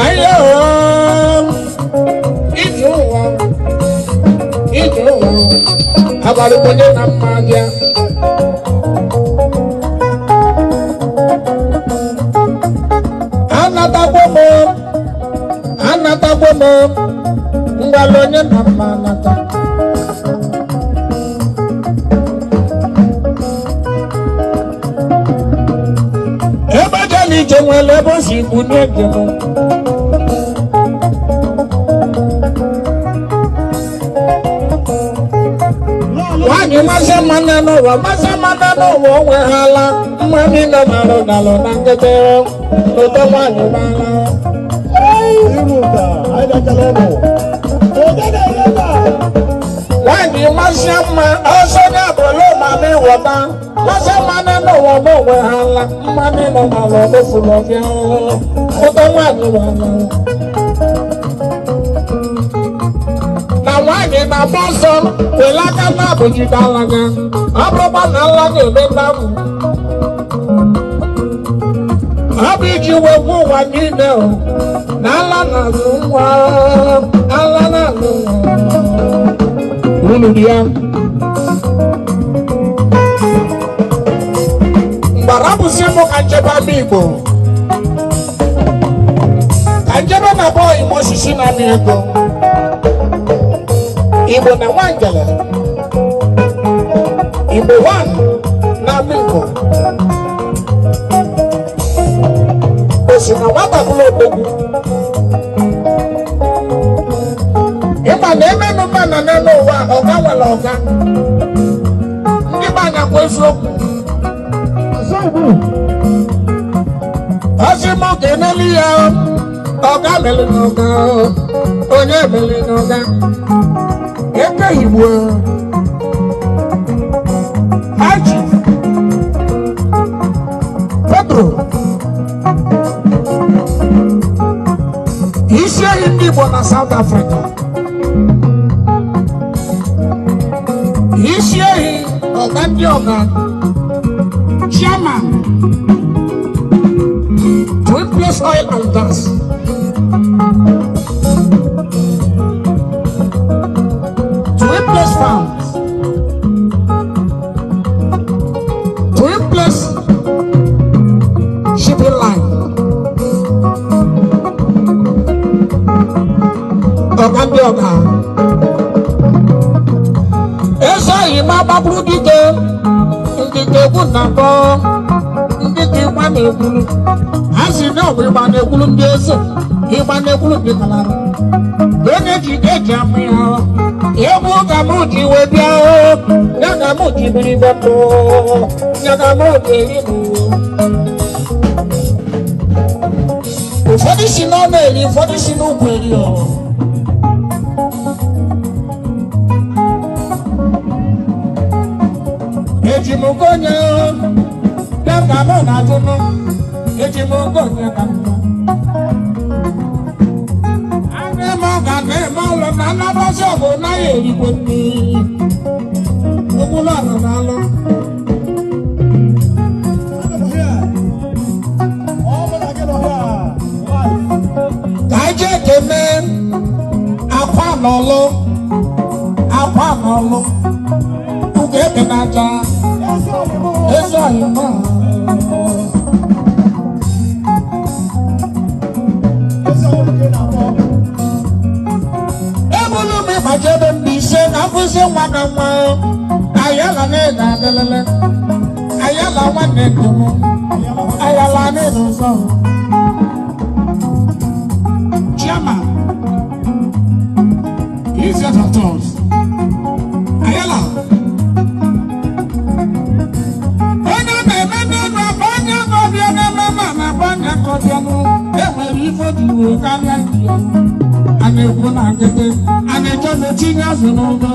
Ayo, ije ụwa, ije ụwa, abalị onye na mma bịa. Anatakwo m, anatakwo m, ngwala onye na mma anata. Ebe jela ije nwere ebe o si bunye njem. Nwaanyị masị mmanụ n'ụwa, masị mmanụ n'ụwa onwe ha ala, mma niile marụ dalụ na nkịtị, ụtọ nwaanyị mara. Nwaanyị masị mma, ọsọ ya bụrụ mami wọta, masị mmanụ n'ụwa bụ onwe ha ala, mma niile marụ ofuru ọbịa, ụtọ nwaanyị mara. Na nwaanyị na-agba ọsọ were aka na-abụjide alaga, ọ bụrụkwa na ala ga-eme ndabụ. Ọ bụ iji wee gwa ụwa niile o, na ala na-azụ nwa, ala na-azụ nwa. Unu dị ya. Mgbara bụzi mụ ka njebe ama Igbo. Ka njebe na bọọ Igbo osisi na-amị ego. Igbo na Nwangele. Igbo one na-ama Igbo. O si na nwata bụrụ odogwu. Ịma na emenu mma na n'elu ụwa ọga nwere ọga. Ndị be anya kwa eziokwu. Ọsị m ga-emeli ya ọga meli n'ọga onye meli n'ọga. Eke Igbo Haji Pedro isi ehi ndị Igbo na South Africa, isi ehi ọga ndị ọga, chairman Twin Place Oil and Gas, Twin Place Farms, Twin Place Shipping Line, ọga ndị ọga. Eze oyi ma gbagburu dike, ndị ka egwu na-akpọ, ndị ka ịgba na-ekwulu. A sị na ọ bụ ịgba na-ekwulu ndị eze, ịgba na-ekwulu ndị kalarụ. Onye ji eji amụ ya, egwu ka mụ ji wee bịa, ya ka mụ ji biri bepụ, ya ka mụ ji eri bụ. Ụfọdụ si n'ọnụ eri, ụfọdụ si n'ukwu eri ọ. Eji m konye, ya ka mụ na-ajụnụ, eji m konye ka mma. Ana m ọga na-eme ụlọ na nnabasị ọgụ naghị erigbo nri. Okwulu ọrụ n'alụ. Ka anyị jee kene akwa n'ọlụ, akwa n'ọlụ, ugo ebe n'aja, ezi ọyịma. Ebulu m ịgbajebe Mbaise na mfụsị nwa na nwa, ayala na ịga adịlịlị, ayala nwanne nke m, ayala n'ịdụ nsọ. Chairman, Easier Doctors, Ayala. Onye na-eme n'ụlọ onye kọbịa na-eme ma na-agba onye kọbịa nụ, enwere ife dị uwe karịa ndị ya. A na-ekwu na nkịtị, a na-eche na etinye azụ n'ụlọ.